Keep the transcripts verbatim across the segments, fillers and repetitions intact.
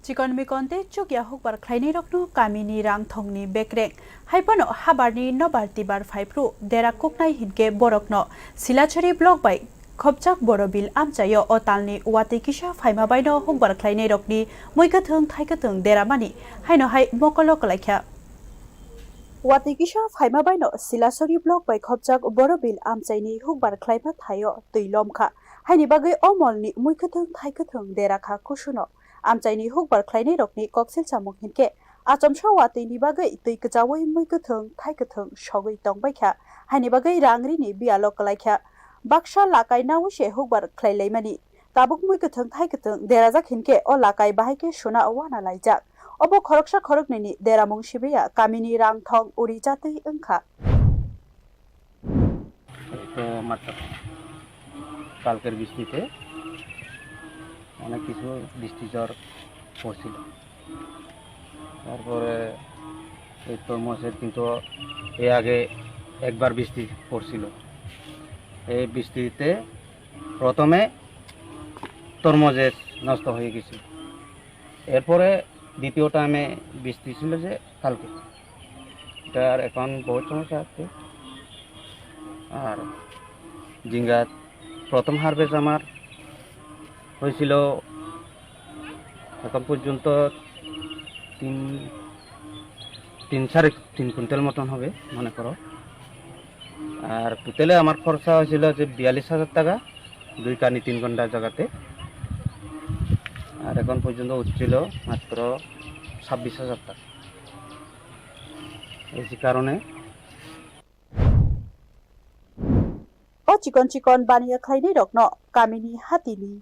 Chikon mikon tei chukya hukbar khlainairokno kamini rang thongni bekreng. Haiphano habarni nobar tibar phaiphru dera kuknai hinkhe borokno Silachari block bai khopjak Borobil amchaio o talni watwi kisa phaima baino hukbar khlainairokni mui kwthwng thai kwthwng deramani haino hai mokolo kwlaikha. Watwi kisa phaima baino Silachari block bai khopjak Borobil amchaini hukbar khlaima thaio twi lomkha. Haini bagwi o molni mui kwthwng thai kwthwng derakha kusuno. Amchaini hukbar khlainairokni koksil chamung hinkhe, achomsa watwini bagwi twi kwchaui mui kwthwng thai kwthwng sogwi tongbaikha, haini bagwi rangrini biyalo kwlaikha. Baksa lakai naui se hukbar khlailaimani. Tabuk mui kwthwng thai kwthwng derajak hinkhe o lakai bahai khe suna wana laijak. Obo khoroksa khoroknwini deramung sibriya kamini rang thong uri chatwi wngkha. এই তো মাত্র কালকের বৃষ্টিতে অনেক কিছু বৃষ্টি ঝড় পড়ছিল। তারপরে এই তরমুজের কিন্তু এর আগে একবার বৃষ্টি পড়ছিল। এই বৃষ্টিতে প্রথমে তরমুজের নষ্ট হয়ে গেছিল। এরপরে দ্বিতীয় টাইমে বৃষ্টি ছিল যে কালকে, এটার এখন বহুত সমস্যা হচ্ছে। আর ঝিঙ্গা প্রথম হারভেস্ট আমার হয়েছিল, এখন পর্যন্ত তিন তিন সাড়ে তিন কুইন্টাল মতন হবে মনে করো। আর টোটালে আমার খরচা হয়েছিল যে বিয়াল্লিশ হাজার টাকা, দুই কানি তিন ঘন্টা জায়গাতে। আর এখন পর্যন্ত উঠছিল মাত্র ছাব্বিশ হাজার টাকা। এই যে কারণে O chikon chikon baniya khlainairokno kamini hatini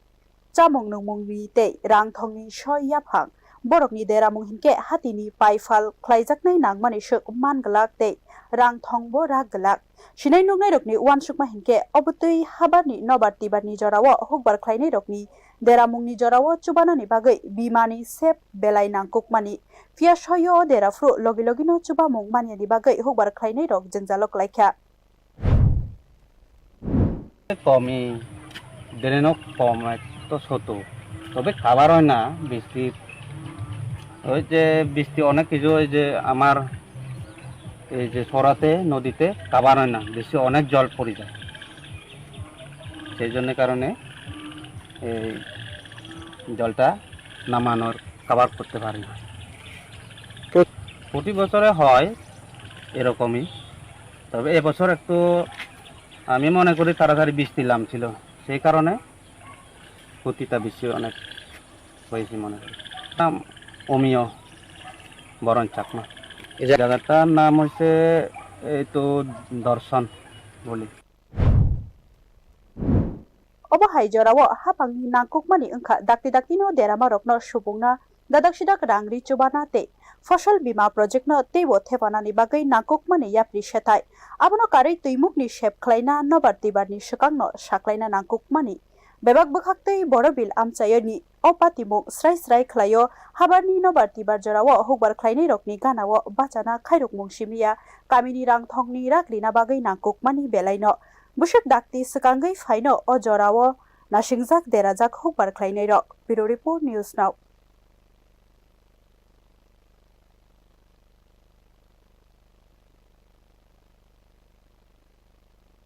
chamung nungmungni tei rang thongni soi yaphang borokni deramung hinkhe hatini paifal khlaijaknai nangmani swk man glak tei rang thongbo rak glak. Sinai nuknairokni uansukma hinkhe obo twi habarni nobar tibarni jorao hukbar khlainairokni deramungni jorao chubanani bagwi bimani sep belai nangkukmani. Phiya soio dera phuru logi logino chubamung maniani bagwi hukbar khlainairok jwngjalo kwlaikha. কমই, ড্রেনও কম, এক তো ছোট, তবে কাভার হয় না বৃষ্টি। ওই যে বৃষ্টি অনেক কিছু, ওই যে আমার এই যে সরাতে নদীতে কাভার হয় না, বেশি অনেক জল পড়ে যায়, সেই জন্য কারণে এই জলটা নামানোর কাভার করতে পারে না। প্রত- প্রতি বছরে হয় এরকমই, তবে এবছর একটু আমি মনে করি তাড়াতাড়ি বৃষ্টি নামছিল, সেই কারণে ক্ষতিটা বেশি অনেক হয়েছে মনে করি। নাম অমিয় বরণ চাকমা। এই জায়গাটার নাম হচ্ছে এই তো দর্শন বলি। Obo hai jorao haphangni nangkukmani wngkha dakti daktino deramarokno subungna dadak sidak rang ri chubana tei Fosol Bima projectno teibo thepanani bagwi nangkukmani yapri sethai. Abono karwi twimukni sep khlaina nobar tibarni swkangno saklaina nangkukmani. Bebak bwkhaktwi Borobil amchayoni o patimung srai srai khlaio, habarni nobar tibar jorao hukbar khlainairokni ganao bachana khairokmung simiya, kamini rang thongni rak rina bagwi nangkukmani belaino. Bwswk dakti swkangwi phaino o jorao nasingjak derajak hukbar khlainairok. Bureau Report, News Now.